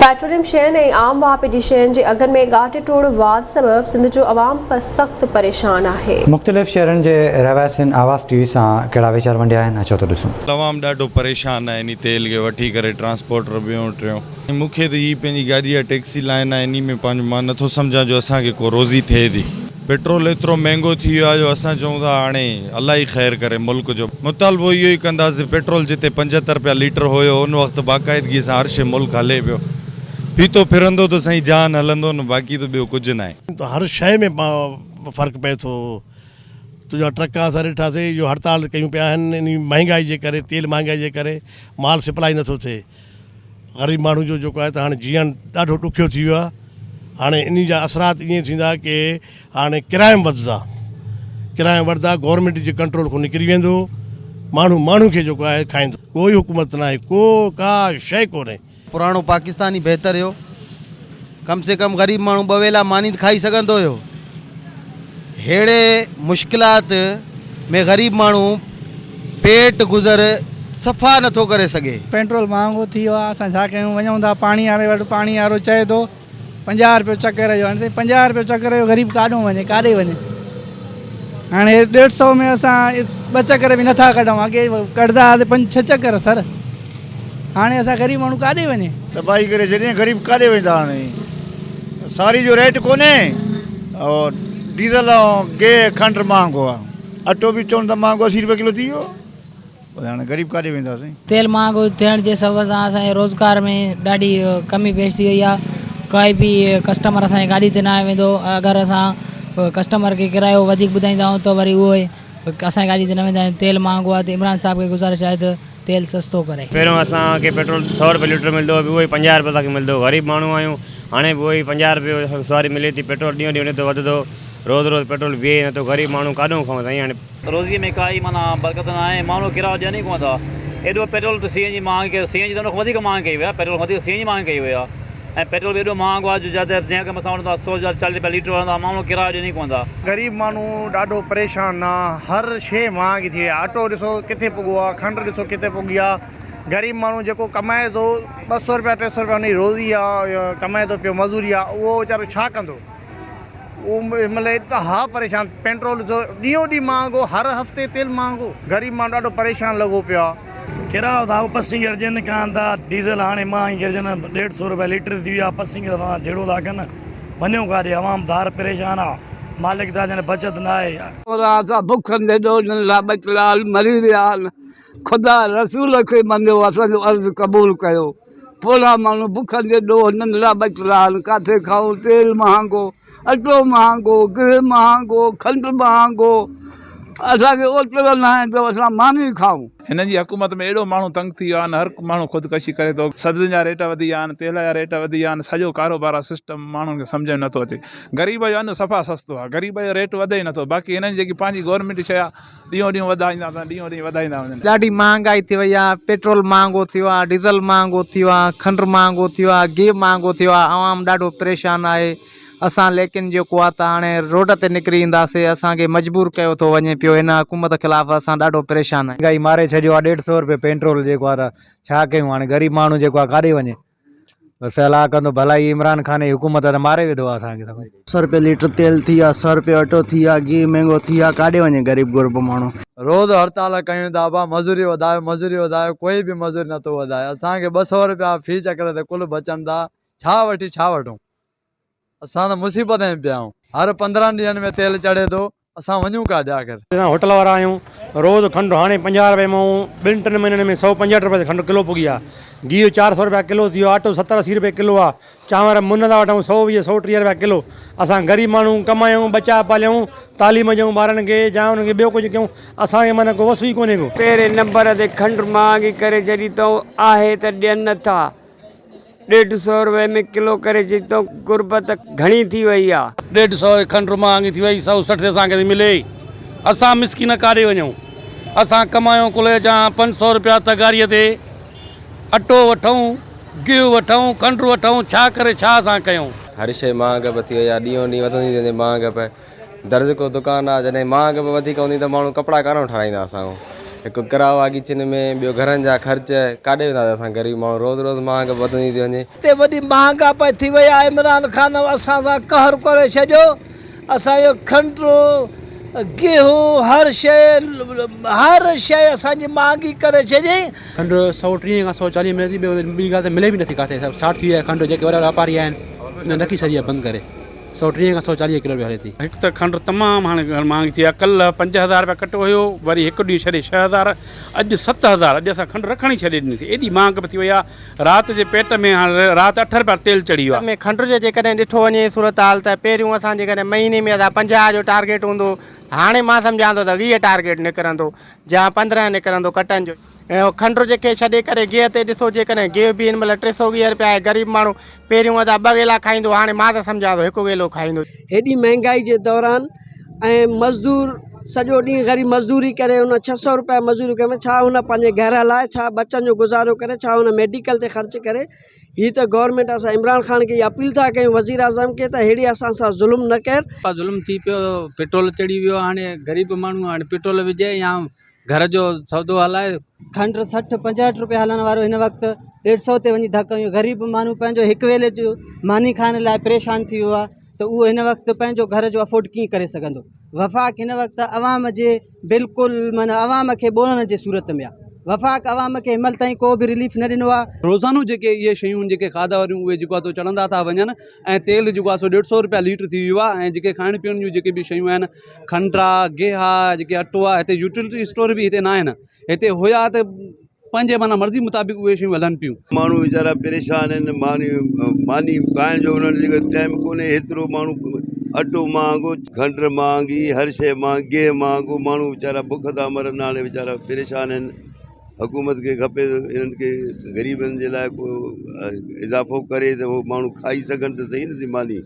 Petroleum شين ۽ عام واهپي جي شين جي اگهن ۾ ڳاٽي ٽوڙ واڌ سبب سنڌ جو عوام سخت پريشان آهي. مختلف شهرن جي رهواسين آواز ٽي وي سان ڪهڙا ويچار ونڊيا آهن اچو ته ڏسون. عوام ڏاڍو پريشان آهي انهي تيل کي وٺي ڪري ٽرانسپورٽر ٻيون ٽيون. مون کي ته هي پنهنجي گاڏي آ ٽيڪسي لائين آ انهي ۾ پنهنجو مان نٿو سمجهان جو اسان کي ڪو روزي ٿئي ٿي. پيٽرول ايترو مهنگو ٿي ويو آ جو اسان چئون ٿا هاڻي الله ئي خير ڪري ملڪ جو. مطالبو اهو ئي ڪنداسين پيٽرول جتي 75 رپيا ليٽر هيو ان وقت باقاعدگي سان هر شي ملڪ هلي پيو پيتو ڦرندو ته سائين جهان هلندو نه باقي ته ٻيو ڪجهه ناهي. ته هر شيء ۾ فرق پئي ٿو. تنهنجا ٽرڪ اسان ڏٺاسي اهو هڙتال ڪيون پيا آهن انهي مهنگائي جي ڪري تيل مهانگائي جي ڪري مال سپلائي نٿو ٿئي. غريب ماڻهو جو جيڪو آهي ته هاڻي جيئڻ ڏاڍو ڏکيو ٿي ويو آهي هاڻي انهي جا اثرات ائين ٿيندا ڪي هاڻي ڪرائم وڌندا ڪرائم وڌندا گورنمينٽ جي ڪنٽرول کان نڪري ويندو ماڻهو ماڻهو کي جيڪو آهي کائيندو ڪوئي حڪومت ناهي ڪو ڪا شيء ڪونهي. پراڻو پاڪستان ئي بهتر هيو ڪم سي ڪم غريب ماڻهو ٻه ويلا ماني ته کائي سگهندو هيو ههڙي مشڪلات ۾ غريب ماڻهو پيٽ گذر صفا نٿو ڪري سگهي. پيٽرول مهانگو ٿي ويو آهي اسان ڇا ڪيون وڃون ٿا پاڻي واري وٽ پاڻي وارو چئي ٿو 50 روپيو چڪر جو هاڻي سائين 50 روپيو چڪر جو غريب ڪاڏو وڃي ڪاڏي وڃي هاڻي ڏيڍ سو ۾ اسان ٻه چڪر به نٿا ڪڍون اڳي ڪڍندا هئاسين پنج ڇهه چڪر سر هاڻي اسان غريب ماڻهو ڪاڏي وڃي. تباهي ڪري ڇڏي غريب ڪاڏي ويندا هاڻي ساري جو ريٽ ڪونهي اور ڊيزل ۽ گيهه کنڊ مهانگو آ اٽو به چون ٿا مهانگو 80 روپيا ڪلو ٿي ويو پوء هاڻي غريب ڪاڏي وينداسين. تيل مهانگو ٿيڻ جي سبب سان اسان جي روزگار ۾ ڏاڍي ڪمي پيش ٿي وئي آهي ڪائي به ڪسٽمر اسان جي گاڏي تي ناهي ويندو اگر اسان ڪسٽمر کي ڪرايو وڌيڪ ٻڌائيندا آهيون ته وري اهي اسان جي گاڏي تي نه ويندا آهن تيل مهانگو آهي ته عمران صاحب کي گذارش آهي ته تيل سستو ڪري. پهريون اسان کي پيٽرول سئو روپيه ليٽر ملندو هو اهو ئي 50 روپيه اسان کي ملندو هو غريب ماڻهو آهيون هاڻي به اهو ئي 50 روپيه سواري ملي ٿي پيٽرول ڏينهون ڏينهن نٿو وڌندو روز روز پيٽرول بيهي ئي نٿو غريب ماڻهو ڪاڏون کائون سائين هاڻي. روزي ۾ ڪائي معنيٰ برڪت ناهي ماڻهو ڪرايو ڏين ئي ڪونه ٿا ايڏو پيٽرول ته سي اين جي مهانگي ڪئي سي اين جي ته ان کان وڌيڪ مهانگي ڪئي وئي آهي پيٽرول کان وڌيڪ سي اين جي مهانگي ڪئي وئي آهي ۽ پيٽرول به ايڏو مهانگو آهي جو جتي جنهن کي اسان وٺون ٿا سو چاليهه روپيا ليٽر وٺندا ماڻهو ڪرايو ڏين ئي ڪونه ٿا. غريب ماڻهو ڏاڍو پريشان آ هر شي مهانگي ٿي وئي آ اٽو ڏسو ڪٿي پڳو آ کنڊ ڏسو ڪٿي پڳي آ غريب ماڻهو جيڪو ڪمائي ٿو 200 روپيا 300 روپيا ان جي روزي آ ڪمائي ٿو پيو مزوري آ اهو ويچارو ڇا ڪندو اهو مطلب انتها پريشان پيٽرول ڏسو ڏينهون ڏينهن مهانگو هر هفتي تيل مهانگو غريب ماڻهو ڏاڍو پريشان لڳو پيو آ. ڪرايو ٿا پسينجر ڏين ڪانه ٿا ڊيزل هاڻي مهانگي ڪري ڇڏين ڏيڍ سو روپيا ليٽر ٿي ويو آ پسينجر سان جهيڙو ٿا ڪن وڃو ڪاڏي عوام ڌار پريشان آ مالڪ ٿا چون بچت ناهي. اسان بکن جي ڏوجهن لاء ٻچڙا مري ويا آهن خدا رسول کي مڃيو اسان جو عرض قبول ڪيو پوڙها ماڻهو بکن جي ڏوهه ننڍڙا ٻچڙا آهن ڪاٿي کائون تيل مهانگو اٽو مهانگو گيهه مهانگو کنڊ مهانگو اسان کي اوترو ناهي جو اسان ماني کائون. هنن جي حڪومت ۾ ايڏو ماڻهو تنگ ٿي ويو آهي نه هر ماڻهو خودڪشي ڪري ٿو سبزين جا ريٽ وڌي ويا آهن تيل جا ريٽ وڌي ويا آهن سڄو ڪاروبار سسٽم ماڻهن کي سمجهه ۾ نٿو اچي غريب جو ان صفا سستو آهي غريب جو ريٽ وڌي ئي نٿو باقي هنن جي جيڪي پنهنجي گورنمينٽ شيء آهي ڏينهون ڏينهن وڌائيندا ٿا ڏينهون ڏينهن وڌائيندا وڃن. ڏاڍي مهانگائي ٿي وئي آهي پيٽرول مهانگو ٿيو آهي ڊيزل مهانگو ٿيو آهي کنڊ مهانگو ٿيو آهي گيهه مهانگو ٿيو آهي عوام ڏاڍو پريشان آهي اسان ليڪن جيڪو آ ته هاڻي روڊ تي نڪري اينداسي اسان کي مجبور ڪيو ٿو وڃي پيو هن حڪومت خلاف اسان ڏاڍو پريشان آهيون. مهانگائي ماري ڇڏيو آ ڏيڍ سئو روپيه پينٽرول جيڪو آ ته ڇا ڪيون هاڻي غريب ماڻهو جيڪو آ ڪاڏي وڃي بس الله ڪندو ڀلائي عمران خان جي حڪومت ته ماري وڌو آ اسان کي سڀني. سئو روپيه ليٽر تيل ٿي ويو آ سئو روپيه اٽو ٿي ويو آ گيهه مهنگو ٿي ويو آ ڪاڏي وڃي غريب غربو ماڻهو. روز هڙتال ڪيون ٿا ڀا مزوري وڌايو مزوري وڌايو ڪوئي به مزوري نٿو وڌائي اسان کي 200 روپيا في چڪر تي ڪل بچن ٿا ڇا وٺي ڇا وٺون. اسان ته مصيبت ۾ پيا آهيون. هر 15 ڏينهن ۾ تيل چڙهي ٿو، اسان وڃون ڪاڏي آخر. اسان هوٽل وارا آهيون روز کنڊ هاڻي 50 رپئي مون ٻن ٽن مهينن ۾ 165 رپئي کنڊ ڪلو پڳي آ گيهه 400 رپيا ڪلو ٿي ويو آ اٽو 70 80 رپئي ڪلو آ چانور من ٿا وٺون 120 130 رپيا ڪلو اسان غريب ماڻهو ڪمايون ٻچا پاليون تعليم ڏيون ٻارن کي جا انهن کي ٻيو ڪجهه ڪيون اسان کي معنيٰ ڪو وس ئي ڪونهي ڪو. پهرين نمبر تي کنڊ مهانگي ڪري ڇڏي اٿئون آهي ته ڏين نٿا. ڏيڍ سئو روپئي ۾ ڪلو ڪري ڇڏي اٿئون، غربت گهڻي ٿي وئي آ. ڏيڍ سئو کنڊ مهانگي ٿي وئي، 160 تي اسان کي ٿي ملي، اسان مسڪين ڪاڏي وڃون، اسان ڪمايون ڪلهي جا 500 روپيا تغاريء تي اٽو وٺون، گيهه وٺون، کنڊ وٺون، ڇا ڪري ڇا اسان ڪيون. هر شيء مهانگ به ٿي وئي آ، ڏينهون ڏينهن وڌندي ٿي وڃي مهانگ به. درزڪو دڪان آ، جڏهن مهانگ به وڌيڪ هوندي ته ماڻهو ڪپڙا ڪانه ٺاراهيندا اسان کان. هڪ ڪرايو آ ڳچين ۾ ٻيو گهرن جا خرچ ڪاڏي وينداسين اسان غريب ماڻهو روز روز مهانگ وڌندي ٿي وڃي. هتي وڏي مهانگائپ ٿي وئي آهي عمران خان اسان سان قهر ڪري ڇڏيو اسان جو کنڊ گيهه هر شيء هر شيء اسان جي مهانگي ڪري ڇڏيائين. کنڊ 130 کان 140 ملي ٿي ٻي ڳالهه ته ملي به نٿي ڪاٿي شارٽ ٿي وئي آهي کنڊ جيڪي وڏا وڏا واپاري آهن انهن رکي ڇڏي آهي بند ڪري 130 کان 140 ڪلو رپيا هلي ٿي. هڪ ته کنڊ تمام هاڻي مهانگي ٿي آهي ڪلهه 5000 رپيا ڪٽو هيو وري هڪ ڏينهن ڇڏي 6000 اڄ 7000 اڄ اسان کنڊ رکڻ ئي ڇڏي ڏني سي ايڏي مهانگ به ٿي وئي آهي رات جي پيٽ ۾ هاڻي رات 8 رپيا تيل چڙهي ويو آهي. ۾ کنڊ جو جيڪڏهن ڏٺو وڃي صورتحال ته پهريون اسان جيڪڏهن مهيني ۾ اسان 50 جو ٽارگيٽ هوندو هاڻي مان سمجهان ٿو ته 20 ٽارگيٽ نڪرندو يا 15 نڪرندو ڪٽن جو. ۽ کنڊ جي کي ڇڏي ڪري گيهه تي ڏسو جيڪڏهن گيهه به هن مهل 320 رپيا آهي غريب ماڻهو پهريون ادا ٻه ويلا کائيندو هاڻي مان ته سمجهان ٿو هڪ ويلو کائيندو. هيڏي مهنگائي جي دوران ۽ مزدور سڄو ڏينهن غريب مزدوري ڪري ان 600 رپيا مزدوري ڪري ڇا هن پنهنجي گهر هلائي ڇا ٻچن جو گذارو ڪري ڇا هن ميڊيڪل تي خرچ ڪري هي ته گورنمينٽ اسان عمران خان کي اپيل ٿا ڪيون وزير اعظم کي ته ههڙي اسان سان ظلم نه ڪر. ظلم ٿي پيو پيٽرول چڙهي ويو هاڻي غريب ماڻهو هاڻي پيٽرول وجهي يا گهر جو سودو هلائي. کنڊ 60 65 روپيا هلڻ وارو هن وقت 150 تي وڃي ڌڪ هنيو غريب ماڻهو پنهنجو هڪ ويلي جو ماني کائڻ لاء پريشان ٿي ويو آهي ته اهو هن وقت پنهنجو گهر جو افورڊ ڪيئن ڪري سگهندو وفاق هن وقت عوام جي بلڪل معنيٰ عوام کي ٻوڙڻ جي صورت ۾ آهي وفاق عوام کي هن مهل تائين ڪو به رليف نه ڏنو آهي. روزانو جيڪي اهي شيون جيڪي کاڌا واريون اهي جيڪو آهي سو چڙهندا ٿا وڃن ۽ تيل جيڪو آهي سو 150 روپيا ليٽر ٿي ويو آهي ۽ جيڪي کائڻ پيئڻ جون جيڪي به شيون آهن کنڊ آ گيهه آ جيڪي اٽو آ هتي يوٽيلٽي اسٽور به هتي نه آهن هتي هيا ته پنهنجي معنيٰ مرضي مطابق اهي شيون هلن پيون. ماڻهو ويچارا پريشان آهن ماني ماني کائڻ جو انهن جي ٽائيم ڪونهي هيترو ماڻهو اٽو مهانگو کنڊ مهانگي هر شيء مهانگي گيهه مهانگو ماڻهو ويچارا بک ٿا مرن هاڻي ويچارا پريشان آهن حڪومت کي کپي ته انهن کي غريبن جي لاء ڪو اضافو ڪري ته هو ماڻهو کائي سگهن ته صحيح نه ماني.